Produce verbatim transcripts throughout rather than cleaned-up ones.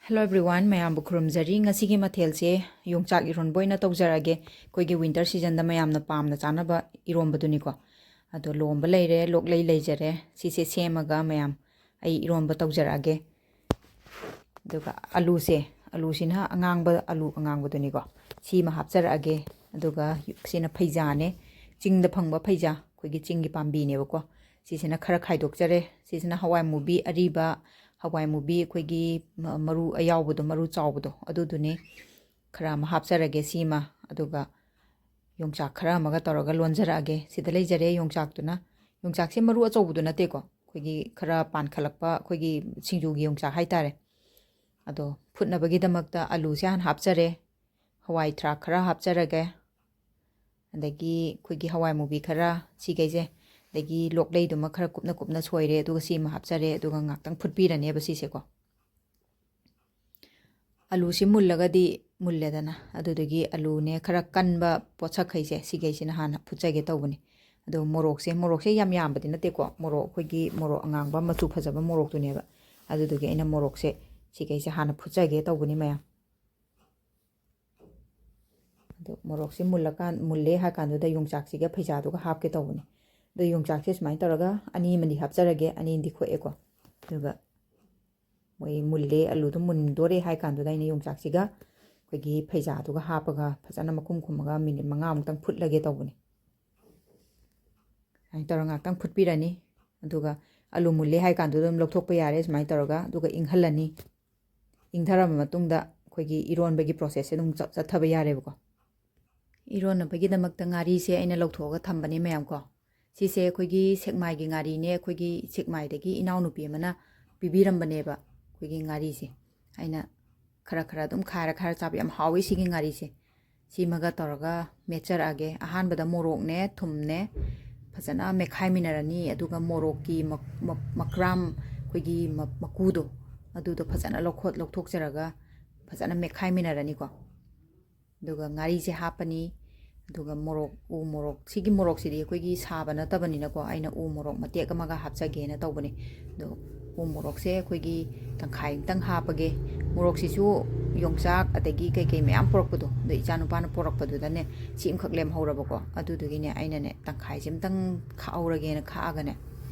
Hello everyone, ꯃꯌꯥꯝꯕꯨ ꯈꯨꯔꯨꯝꯖꯔꯤ꯫ ꯉꯁꯤꯒꯤ ꯃꯊꯦꯜꯁꯦ ꯌꯣꯡꯆꯥꯛ ꯏꯔꯣꯟꯕ ꯑꯣꯏꯅ ꯇꯧꯖꯔꯛꯑꯒꯦ꯫ ꯑꯩꯈꯣꯏꯒꯤ winter seasonꯗ ꯃꯌꯥꯝꯅ ꯄꯥꯝꯅ ꯆꯥꯅꯕ ꯏꯔꯣꯟꯕꯗꯨꯅꯤꯀꯣ꯫ ꯑꯗꯣ ꯂꯣꯝꯕ ꯂꯩꯔꯦ, ꯂꯣꯛꯂꯩ ꯂꯩꯖꯔꯦ꯫ ꯁꯤꯁꯦ ꯁꯦꯝꯃꯒ ꯃꯌꯥꯝ ꯑꯩ ꯏꯔꯣꯟꯕ ꯇꯧꯖꯔꯛꯑꯒꯦ꯫ ꯑꯗꯨꯒ ꯑꯂꯨꯁꯦ, ꯑꯂꯨꯁꯤꯅ ꯑꯉꯥꯡꯕ, ꯑꯂꯨ ꯑꯉꯥꯡꯕꯗꯨꯅꯤꯀꯣ꯫ ꯁꯤꯃ ꯍꯥꯞꯆꯔꯛꯑꯒꯦ꯫ ꯑꯗꯨꯒ ꯁꯤꯅ ꯐꯩꯖꯥꯅꯦ, ꯆꯤꯡꯗ ꯐꯪꯕ ꯐꯩꯖꯥ, ꯑꯩꯈꯣꯏꯒꯤ ꯆꯤꯡꯒꯤ ꯄꯥꯝꯕꯤꯅꯦꯕꯀꯣ꯫ ꯁꯤꯁꯤꯅ ꯈꯔ ꯈꯥꯏꯗꯣꯛꯆꯔꯦ꯫ ꯁꯤꯁꯤꯅ ꯍꯋꯥꯏ ꯃꯨꯕꯤ ꯑꯔꯤꯕ, ꯍꯋꯥꯏ ꯃꯨꯕꯤ ꯑꯩꯈꯣꯏꯒꯤ ꯃ-, ꯃꯔꯨ ꯑꯌꯥꯎꯕꯗꯣ, ꯃꯔꯨ ꯆꯥꯎꯕꯗꯣ, ꯑꯗꯨꯗꯨꯅꯦ꯫ ꯈꯔ ꯑꯃ ꯍꯥꯞꯆꯔꯒꯦ ꯁꯤꯃ, ꯑꯗꯨꯒ ꯌꯣꯡꯆꯥꯛ ꯈꯔ ꯑꯃꯒ ꯇꯧꯔꯒ ꯂꯣꯟꯖꯔꯛꯑꯒꯦ꯫ ꯁꯤꯗ ꯂꯩꯖꯔꯦ ꯌꯣꯡꯆꯥꯛꯇꯨꯅ꯫ ꯌꯣꯡꯆꯥꯛꯁꯦ ꯃꯔꯨ ꯑꯆꯧꯕꯗꯨ ꯅꯠꯇꯦꯀꯣ, ꯑꯩꯈꯣꯏꯒꯤ ꯈꯔ ꯄꯥꯟꯈꯠꯂꯛꯄ, ꯑꯩꯈꯣꯏꯒꯤ ꯁꯤꯡꯖꯨꯒꯤ ꯌꯣꯡꯆꯥꯛ ꯍꯥꯏꯇꯥꯔꯦ꯫ ꯑꯗꯣ ꯐꯨꯠꯅꯕꯒꯤꯗꯃꯛꯇ ꯑꯂꯨꯁꯦ ꯍꯥꯟꯅ ꯍꯥꯞꯆꯔꯦ, ꯍꯋꯥꯏ ꯊ꯭ꯔꯥꯛ ꯈꯔ ꯍꯥꯞꯆꯔꯒꯦ, ꯑꯗꯒꯤ ꯑꯩꯈꯣꯏꯒꯤ ꯍꯋꯥꯏ ꯃꯨꯕꯤ ꯈꯔ, ꯁꯤꯈꯩꯁꯦ, ꯑꯗꯒꯤ ꯂꯣꯛꯂꯩꯗꯨꯃ ꯈꯔ ꯀꯨꯞꯅ ꯀꯨꯞꯅ ꯁꯣꯏꯔꯦ, ꯑꯗꯨꯒ ꯁꯤꯃ ꯍꯥꯞꯆꯔꯦ, ꯑꯗꯨꯒ ꯉꯥꯛꯇꯪ ꯐꯨꯠꯄꯤꯔꯅꯦꯕ ꯁꯤꯁꯦꯀꯣ꯫ ꯑꯂꯨꯁꯤ ꯃꯨꯜꯂꯒꯗꯤ ꯃꯨꯜꯂꯦꯗꯅ, ꯑꯗꯨꯗꯨꯒꯤ ꯑꯂꯨꯅꯦ ꯈꯔ ꯀꯟꯕ ꯄꯣꯠꯁꯛꯈꯩꯁꯦ, ꯁꯤꯈꯩꯁꯤꯅ ꯍꯥꯟꯅ ꯐꯨꯠꯆꯒꯦ ꯇꯧꯕꯅꯤ꯫ ꯑꯗꯣ ꯃꯣꯔꯣꯛꯁꯦ, ꯃꯣꯔꯣꯛꯁꯦ ꯌꯥꯝ ꯌꯥꯝꯕꯗꯤ ꯅꯠꯇꯦꯀꯣ, ꯃꯣꯔꯣꯛ ꯑꯩꯈꯣꯏꯒꯤ ꯃꯣꯔꯣꯛ ꯑꯉꯥꯡꯕ ꯃꯆꯨ ꯐꯖꯕ ꯃꯣꯔꯣꯛꯇꯨꯅꯦꯕ꯫ ꯑꯗꯨꯗꯨꯒꯤ ꯑꯩꯅ ꯃꯣꯔꯣꯛꯁꯦ ꯁꯤꯈꯩꯁꯦ ꯍꯥꯟꯅ ꯐꯨꯠꯆꯒꯦ ꯇꯧꯕꯅꯤ ꯃꯌꯥꯝ꯫ ꯑꯗꯣ ꯃꯣꯔꯣꯛꯁꯦ ꯃꯨꯜꯂꯀꯥꯟ, ꯃꯨꯜꯂꯦ ꯍꯥꯏ ꯀꯥꯟꯗꯨꯗ ꯌꯣꯡꯆꯥꯛꯁꯤꯒ ꯐꯩꯖꯥꯗꯨꯒ ꯍꯥꯞꯀꯦ ꯇꯧꯕꯅꯤ꯫ ꯑꯗꯣ ꯌꯣꯡꯆꯥꯛꯁꯦ ꯁꯨꯃꯥꯏꯅ ꯇꯧꯔꯒ ꯑꯅꯤ ꯑꯃꯗꯤ ꯍꯥꯞꯆꯔꯒꯦ, ꯑꯅꯤꯗꯤ ꯈꯣꯛꯑꯦꯀꯣ꯫ ꯑꯗꯨꯒ ꯃꯣꯏ ꯃꯨꯜꯂꯦ, ꯑꯂꯨꯗꯣ ꯃꯨꯟꯗꯣꯔꯦ ꯍꯥꯏ ꯀꯥꯟꯗꯨꯗ ꯑꯩꯅ ꯌꯣꯡꯆꯥꯛꯁꯤꯒ ꯑꯩꯈꯣꯏꯒꯤ ꯐꯩꯖꯥꯗꯨꯒ ꯍꯥꯞꯄꯒ ꯐꯖꯅ ꯃꯈꯨꯝ ꯈꯨꯝꯃꯒ ꯃꯤꯅꯤꯠ ꯃꯉꯥꯃꯨꯛꯇꯪ ꯐꯨꯠꯂꯒꯦ ꯇꯧꯕꯅꯤ꯫ ꯁꯨꯃꯥꯏꯅ ꯇꯧꯔꯒ ꯉꯥꯛꯇꯪ ꯐꯨꯠꯄꯤꯔꯅꯤ꯫ ꯑꯗꯨꯒ ꯑꯂꯨ ꯃꯨꯜꯂꯦ ꯍꯥꯏ ꯀꯥꯟꯗꯨꯗ ꯑꯗꯨꯝ ꯂꯧꯊꯣꯛꯄ ꯌꯥꯔꯦ ꯁꯨꯃꯥꯏꯅ ꯇꯧꯔꯒ꯫ ꯑꯗꯨꯒ ꯏꯪꯍꯜꯂꯅꯤ꯫ ꯏꯪꯊꯔꯕ ꯃꯇꯨꯡꯗ ꯑꯩꯈꯣꯏꯒꯤ ꯏꯔꯣꯟꯕꯒꯤ processꯁꯦ ꯑꯗꯨꯝ ꯆꯠ-, ꯆꯠꯊꯕ ꯌꯥꯔꯦꯕꯀꯣ꯫ ꯏꯔꯣꯟꯅꯕꯒꯤꯗꯃꯛꯇ ꯉꯥꯔꯤꯁꯦ ꯑꯩꯅ ꯂꯧꯊꯣꯛꯑꯒ ꯊꯝꯕꯅꯦ ꯃꯌꯥꯝ ꯀꯣ꯫ ꯁꯤꯁꯦ ꯑꯩꯈꯣꯏꯒꯤ ꯁꯦꯛꯃꯥꯏꯒꯤ ꯉꯥꯔꯤꯅꯦ, ꯑꯩꯈꯣꯏꯒꯤ ꯁꯦꯛꯃꯥꯏꯗꯒꯤ ꯏꯅꯥꯎꯅꯨꯄꯤ ꯑꯃꯅ ꯄꯤꯕꯤꯔꯝꯕꯅꯦꯕ ꯑꯩꯈꯣꯏꯒꯤ ꯉꯥꯔꯤꯁꯦ꯫ ꯑꯩꯅ ꯈꯔ ꯈꯔ ꯑꯗꯨꯝ ꯈꯥꯏꯔ ꯈꯥꯏꯔ ꯆꯥꯕ ꯌꯥꯝ ꯍꯥꯎꯋꯤ ꯁꯤꯒꯤ ꯉꯥꯔꯤꯁꯦ꯫ ꯁꯤꯃꯒ ꯇꯧꯔꯒ ꯃꯦꯠꯆꯔꯛꯑꯒꯦ꯫ ꯑꯍꯥꯟꯕꯗ ꯃꯣꯔꯣꯛꯅꯦ, ꯊꯨꯝꯅꯦ ꯐꯖꯅ ꯃꯦꯠꯈꯥꯏꯃꯤꯟꯅꯔꯅꯤ, ꯑꯗꯨꯒ ꯃꯣꯔꯣꯛꯀꯤ ꯃ-, ꯃ-, ꯃꯀ꯭ꯔꯥꯝ, ꯑꯩꯈꯣꯏꯒꯤ ꯃ-, ꯃꯀꯨꯗꯣ, ꯑꯗꯨꯗꯣ ꯐꯖꯅ ꯂꯧꯈꯣꯠ-, ꯂꯧꯊꯣꯛꯆꯔꯒ ꯐꯖꯅ ꯃꯦꯠꯈꯥꯏꯃꯤꯟꯅꯔꯅꯤꯀꯣ꯫ ꯑꯗꯨꯒ ꯉꯥꯔꯤꯁꯦ ꯍꯥꯞꯄꯅꯤ, ꯑꯗꯨꯒ ꯃꯣꯔꯣꯛ, ꯎ ꯃꯣꯔꯣꯛ, ꯁꯤꯒꯤ ꯃꯣꯔꯣꯛꯁꯤꯗꯤ ꯑꯩꯈꯣꯏꯒꯤ ꯁꯥꯕ ꯅꯠꯇꯕꯅꯤꯅꯀꯣ, ꯑꯩꯅ ꯎ ꯃꯣꯔꯣꯛ ꯃꯇꯦꯛ ꯑꯃꯒ ꯍꯥꯞꯆꯒꯦꯅ ꯇꯧꯕꯅꯤ꯫ ꯑꯗꯣ ꯎ ꯃꯣꯔꯣꯛꯁꯦ ꯑꯩꯈꯣꯏꯒꯤ ꯇꯪꯈꯥꯏ ꯑꯃꯇꯪ ꯍꯥꯞꯄꯒꯦ꯫ ꯃꯣꯔꯣꯛꯁꯤꯁꯨ ꯌꯣꯡꯆꯥꯛ ꯑꯗꯒꯤ ꯀꯩꯀꯩ ꯃꯌꯥꯝ ꯄꯨꯔꯛꯄꯗꯣ, ꯑꯗꯣ ꯏꯆꯥꯅꯨꯄꯥꯅ ꯄꯨꯔꯛꯄꯗꯨꯗꯅꯦ, ꯁꯤ ꯑꯃꯈꯛ ꯂꯦꯝꯍꯧꯔꯕꯀꯣ꯫ ꯑꯗꯨꯗꯨꯒꯤꯅꯦ ꯑꯩꯅꯅꯦ ꯇꯪꯈꯥꯏꯁꯦ ꯑꯝꯇꯪ ꯈꯥꯛꯍꯧꯔꯒꯦꯅ ꯈꯥꯛꯑꯒꯅꯦ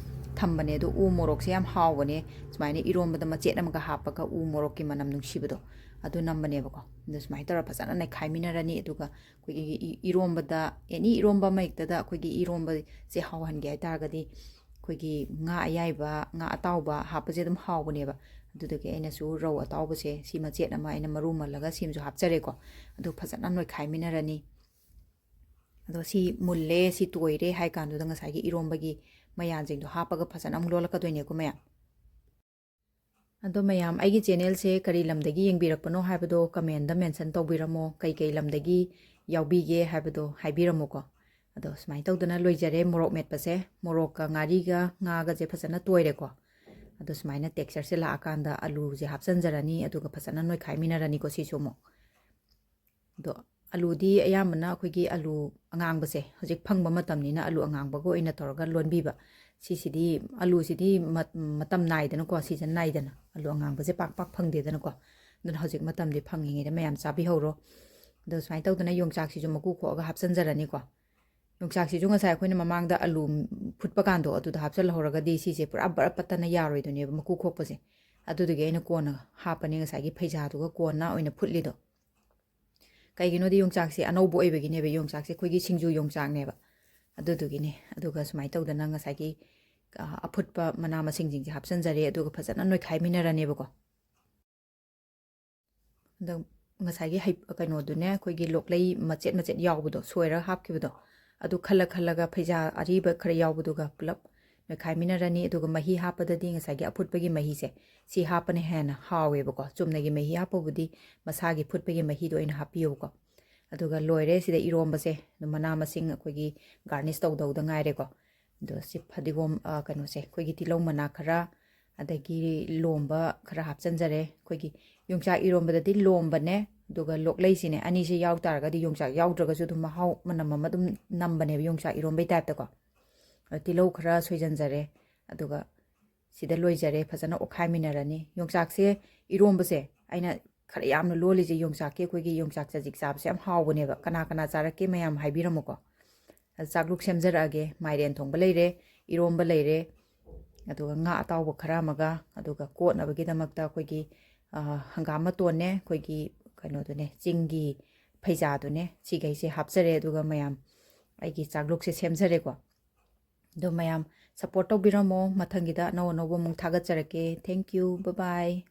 ꯊꯝꯕꯅꯦ꯫ ꯑꯗꯣ ꯎ ꯃꯣꯔꯣꯛꯁꯦ ꯌꯥꯝ ꯍꯥꯎꯕꯅꯦ, ꯁꯨꯃꯥꯏꯅ ꯏꯔꯣꯝꯕꯗ ꯃꯆꯦꯠ ꯑꯃꯒ ꯍꯥꯞꯄꯒ ꯎ ꯃꯣꯔꯣꯛꯀꯤ ꯃꯅꯝ ꯅꯨꯡꯁꯤꯕꯗꯣ ꯑꯗꯨ ꯅꯝꯕꯅꯦꯕꯀꯣ꯫ ꯑꯗꯣ ꯁꯨꯃꯥꯏꯅ ꯇꯧꯔꯒ ꯐꯖꯅ ꯅꯩꯈꯥꯏꯃꯤꯟꯅꯔꯅꯤ꯫ ꯑꯗꯨꯒ ꯑꯩꯈꯣꯏꯒꯤ ꯏ-, ꯏꯔꯣꯝꯕꯗ, ꯑꯦꯅꯤ ꯏꯔꯣꯝꯕ ꯑꯃ ꯍꯦꯛꯇꯗ ꯑꯩꯈꯣꯏꯒꯤ ꯏꯔꯣꯝꯕꯁꯦ ꯍꯥꯎꯍꯟꯒꯦ ꯍꯥꯏꯇꯥꯔꯒꯗꯤ, ꯑꯩꯈꯣꯏꯒꯤ ꯉꯥ ꯑꯌꯥꯏꯕ, ꯉꯥ ꯑꯇꯥꯎꯕ ꯍꯥꯞꯄꯁꯦ ꯑꯗꯨꯝ ꯍꯥꯎꯕꯅꯦꯕ꯫ ꯑꯗꯨꯗꯨꯒꯤ ꯑꯩꯅꯁꯨ ꯔꯧ ꯑꯇꯥꯎꯕꯁꯦ ꯁꯤ ꯃꯆꯦꯠ ꯑꯃ ꯑꯩꯅ ꯃꯔꯨ ꯃꯜꯂꯒ ꯁꯤꯃꯁꯨ ꯍꯥꯞꯆꯔꯦꯀꯣ꯫ ꯑꯗꯨ ꯐꯖꯅ ꯅꯣꯏꯈꯥꯏꯃꯤꯟꯅꯔꯅꯤ꯫ ꯑꯗꯣ ꯁꯤ ꯃꯨꯜꯂꯦ, ꯁꯤ ꯇꯣꯏꯔꯦ ꯍꯥꯏ ꯀꯥꯟꯗꯨꯗ ꯉꯁꯥꯏꯒꯤ ꯏꯔꯣꯝꯕꯒꯤ ꯃꯌꯥꯟꯁꯤꯡꯗꯣ ꯍꯥꯞꯄꯒ ꯐꯖꯅ ꯑꯃꯨꯛ ꯂꯣꯜꯂꯛꯀꯗꯣꯏꯅꯦꯀꯣ ꯃꯌꯥꯝ꯫ ꯑꯗꯣ ꯃꯌꯥꯝ, ꯑꯩꯒꯤ ꯆꯦꯅꯦꯜꯁꯦ ꯀꯔꯤ ꯂꯝꯗꯒꯤ ꯌꯦꯡꯕꯤꯔꯛꯄꯅꯣ ꯍꯥꯏꯕꯗꯣ ꯀꯃꯦꯟꯗ ꯃꯦꯟꯁꯟ ꯇꯧꯕꯤꯔꯝꯃꯣ, ꯀꯩ ꯀꯩ ꯂꯝꯗꯒꯤ ꯌꯥꯎꯕꯤꯒꯦ ꯍꯥꯏꯕꯗꯣ ꯍꯥꯏꯕꯤꯔꯝꯃꯨꯀꯣ꯫ ꯑꯗꯣ ꯁꯨꯃꯥꯏꯅ ꯇꯧꯗꯅ ꯂꯣꯏꯖꯔꯦ ꯃꯣꯔꯣꯛ ꯃꯦꯠꯄꯁꯦ꯫ ꯃꯣꯔꯣꯛꯀ ꯉꯥꯔꯤꯒ ꯉꯥꯒꯁꯦ ꯐꯖꯅ ꯇꯣꯏꯔꯦꯀꯣ꯫ ꯑꯗꯣ ꯁꯨꯃꯥꯏꯅ ꯇꯦꯛꯁꯆꯔꯁꯦ ꯂꯥꯛꯑꯀꯥꯟꯗ ꯑꯂꯨꯁꯦ ꯍꯥꯞꯆꯤꯟꯖꯔꯅꯤ, ꯑꯗꯨꯒ ꯐꯖꯅ ꯅꯣꯏꯈꯥꯏꯃꯤꯟꯅꯔꯅꯤꯀꯣ ꯁꯤꯁꯨ ꯑꯃꯨꯛ꯫ ꯑꯗꯣ ꯑꯂꯨꯗꯤ ꯑꯌꯥꯝꯕꯅ ꯑꯩꯈꯣꯏꯒꯤ ꯑꯂꯨ ꯑꯉꯥꯡꯕꯁꯦ ꯍꯧꯖꯤꯛ ꯐꯪꯕ ꯃꯇꯝꯅꯤꯅ ꯑꯂꯨ ꯑꯉꯥꯡꯕꯒ ꯑꯣꯏꯅ ꯇꯧꯔꯒ ꯂꯣꯟꯕꯤꯕ꯫ ꯁꯤꯁꯤꯗꯤ, ꯑꯂꯨꯁꯤꯗꯤ ꯃꯠ-, ꯃꯇꯝ ꯅꯥꯏꯗꯅꯀꯣ, ꯁꯤꯖꯟ ꯅꯥꯏꯗꯅ ꯑꯂꯨ ꯑꯉꯥꯡꯕꯁꯦ ꯄꯥꯛ ꯄꯥꯛ ꯐꯪꯗꯦꯗꯅꯀꯣ꯫ ꯑꯗꯨꯅ ꯍꯧꯖꯤꯛ ꯃꯇꯝꯗꯤ ꯐꯪꯉꯤꯉꯩꯗ ꯃꯌꯥꯝ ꯆꯥꯕꯤꯍꯧꯔꯣ꯫ ꯑꯗꯣ ꯁꯨꯃꯥꯏꯅ ꯇꯧꯗꯅ ꯌꯣꯡꯆꯥꯛꯁꯤꯁꯨ ꯃꯀꯨ ꯈꯣꯛꯑꯒ ꯍꯥꯞꯆꯤꯟꯖꯔꯅꯤꯀꯣ꯫ ꯌꯣꯡꯆꯥꯛꯁꯤꯁꯨ ꯉꯁꯥꯏ ꯑꯩꯈꯣꯏꯅ ꯃꯃꯥꯡꯗ ꯑꯂꯨ ꯐꯨꯠꯄ ꯀꯥꯟꯗꯣ ꯑꯗꯨꯗ ꯍꯥꯞꯆꯤꯜꯍꯧꯔꯒꯗꯤ ꯁꯤꯁꯦ ꯄꯨꯔꯥ ꯕꯔꯞ ꯄꯠꯇꯅ ꯌꯥꯔꯣꯏꯗꯣꯏꯅꯦꯕ ꯃꯀꯨ ꯈꯣꯛꯄꯁꯦ꯫ ꯑꯗꯨꯗꯨꯒꯤ ꯑꯩꯅ ꯀꯣꯟꯅ ꯍꯥꯞꯄꯅꯦ, ꯉꯁꯥꯏꯒꯤ ꯐꯩꯖꯥꯗꯨꯒ ꯀꯣꯟꯅ ꯑꯣꯏꯅ ꯐꯨꯠꯂꯤꯗꯣ꯫ ꯀꯩꯒꯤꯅꯣꯗꯤ ꯌꯣꯡꯆꯥꯛꯁꯦ ꯑꯅꯧꯕ ꯑꯣꯏꯕꯒꯤꯅꯦꯕ, ꯌꯣꯡꯆꯥꯛꯁꯦ ꯑꯩꯈꯣꯏꯒꯤ ꯁꯤꯡꯖꯨ ꯌꯣꯡꯆꯥꯛꯅꯦꯕ꯫ ꯑꯗꯨꯗꯨꯒꯤꯅꯦ꯫ ꯑꯗꯨꯒ ꯁꯨꯃꯥꯏꯅ ꯇꯧꯗꯅ ꯉꯁꯥꯏꯒꯤ, ꯑ, ꯑꯐꯨꯠꯄ ꯃꯅꯥ ꯃꯁꯤꯡꯁꯤꯡꯁꯦ ꯍꯥꯞꯆꯤꯟꯖꯔꯦ, ꯑꯗꯨꯒ ꯐꯖꯅ ꯅꯣꯏꯈꯥꯏꯃꯤꯟꯅꯔꯅꯦꯕꯀꯣ꯫ ꯑꯗꯣ ꯉꯁꯥꯏꯒꯤ ꯍꯩ-, ꯀꯩꯅꯣꯗꯨꯅꯦ, ꯑꯩꯈꯣꯏꯒꯤ ꯂꯣꯛꯂꯩ ꯃꯆꯦꯠ ꯃꯆꯦꯠ ꯌꯥꯎꯕꯗꯣ, ꯁꯣꯏꯔꯒ ꯍꯥꯞꯈꯤꯕꯗꯣ, ꯑꯗꯨ ꯈꯜꯂ ꯈꯜꯂꯒ ꯐꯩꯖꯥ ꯑꯔꯤꯕ ꯈꯔ ꯌꯥꯎꯕꯗꯨꯒ ꯄꯨꯂꯞ ꯅꯣꯏꯈꯥꯏꯃꯤꯟꯅꯔꯅꯤ꯫ ꯑꯗꯨꯒ ꯃꯍꯤ ꯍꯥꯞꯄꯗꯗꯤ ꯉꯁꯥꯏꯒꯤ ꯑꯐꯨꯠꯄꯒꯤ ꯃꯍꯤꯁꯦ, ꯁꯤ ꯍꯥꯞꯄꯅ ꯍꯦꯟꯅ ꯍꯥꯎꯋꯦꯕꯀꯣ꯫ ꯆꯨꯝꯅꯒꯤ ꯃꯍꯤ ꯍꯥꯞꯄꯕꯨꯗꯤ ꯃꯁꯥꯒꯤ ꯐꯨꯠꯄꯒꯤ ꯃꯍꯤꯗꯣ ꯑꯣꯏꯅ ꯍꯥꯞꯄꯤꯌꯣꯕꯀꯣ꯫ ꯑꯗꯨꯒ ꯂꯣꯏꯔꯦ ꯁꯤꯗ ꯏꯔꯣꯝꯕꯁꯦ꯫ ꯑꯗꯣ ꯃꯅꯥ ꯃꯁꯤꯡ ꯑꯩꯈꯣꯏꯒꯤ ꯒꯥꯔꯅꯤꯁ ꯇꯧꯗꯧꯗ ꯉꯥꯏꯔꯦꯀꯣ꯫ ꯑꯗꯣ ꯁꯤ ꯐꯗꯤꯒꯣꯝ, ꯑ, ꯀꯩꯅꯣꯁꯦ, ꯑꯩꯈꯣꯏꯒꯤ ꯇꯤꯜꯍꯧ ꯃꯅꯥ ꯈꯔ, ꯑꯗꯒꯤ ꯂꯣꯝꯕ ꯈꯔ ꯍꯥꯞꯆꯤꯟꯖꯔꯦ꯫ ꯑꯩꯈꯣꯏꯒꯤ ꯌꯣꯡꯆꯥꯛ ꯏꯔꯣꯝꯕꯗꯗꯤ ꯂꯣꯝꯕꯅꯦ, ꯑꯗꯨꯒ ꯂꯣꯛꯂꯩꯁꯤꯅꯦ, ꯑꯅꯤꯁꯦ ꯌꯥꯎ ꯇꯥꯔꯒꯗꯤ ꯌꯣꯡꯆꯥꯛ ꯌꯥꯎꯗ꯭ꯔꯒꯁꯨ ꯑꯗꯨꯝ ꯃꯍꯥꯎ ꯃꯅꯝ ꯑꯃ ꯑꯗꯨꯝ ꯅꯝꯕꯅꯦꯕ ꯌꯣꯡꯆꯥꯛ ꯏꯔꯣꯝꯕꯩ ꯇꯥꯏꯞꯇꯀꯣ꯫ ꯑ, ꯇꯤꯜꯍꯧ ꯈꯔ ꯁꯣꯏꯖꯟꯖꯔꯦ, ꯑꯗꯨꯒ ꯁꯤꯗ ꯂꯣꯏꯖꯔꯦ꯫ ꯐꯖꯅ ꯑꯣꯠꯈꯥꯏꯃꯤꯟꯅꯔꯅꯤ꯫ ꯌꯣꯡꯆꯥꯛꯁꯦ ꯏꯔꯣꯝꯕꯁꯦ ꯑꯩꯅ ꯈꯔ ꯌꯥꯝꯅ ꯂꯣꯜꯂꯤꯁꯦ ꯌꯣꯡꯆꯥꯛꯀꯤ, ꯑꯩꯈꯣꯏꯒꯤ ꯌꯣꯡꯆꯥꯛ ꯆꯖꯤꯛ ꯆꯥꯕꯁꯦ ꯌꯥꯝ ꯍꯥꯎꯕꯅꯦꯕ꯫ ꯀꯅꯥ ꯀꯅꯥ ꯆꯥꯔꯛꯀꯦ ꯃꯌꯥꯝ ꯍꯥꯏꯕꯤꯔꯝꯃꯨꯀꯣ꯫ ꯑꯗ ꯆꯥꯛꯂꯨꯛ ꯁꯦꯝꯖꯔꯛꯑꯒꯦ꯫ ꯃꯥꯏꯔꯦꯟ ꯊꯣꯡꯕ ꯂꯩꯔꯦ, ꯏꯔꯣꯝꯕ ꯂꯩꯔꯦ, ꯑꯗꯨꯒ ꯉꯥ ꯑꯇꯥꯎꯕ ꯈꯔ ꯑꯃꯒ, ꯑꯗꯨꯒ ꯀꯣꯠꯅꯕꯒꯤꯗꯃꯛꯇ ꯑꯩꯈꯣꯏꯒꯤ, ꯑ, ꯍꯪꯒꯥꯝ ꯃꯇꯣꯟꯅꯦ, ꯑꯩꯈꯣꯏꯒꯤ ꯀꯩꯅꯣꯗꯨꯅꯦ, ꯆꯤꯡꯒꯤ ꯐꯩꯖꯥꯗꯨꯅꯦ, ꯁꯤꯈꯩꯁꯦ ꯍꯥꯞꯆꯔꯦ꯫ ꯑꯗꯨꯒ ꯃꯌꯥꯝ ꯑꯩꯒꯤ ꯆꯥꯛꯂꯨꯛꯁꯦ ꯁꯦꯝꯖꯔꯦꯀꯣ꯫ ꯑꯗꯣ ꯃꯌꯥꯝ support ꯇꯧꯕꯤꯔꯝꯃꯣ꯫ ꯃꯊꯪꯒꯤꯗ ꯑꯅꯧ ꯑꯅꯧꯕ ꯑꯃꯨꯛ ꯊꯥꯒꯠꯆꯔꯛꯀꯦ꯫ Thank you. Bye bye.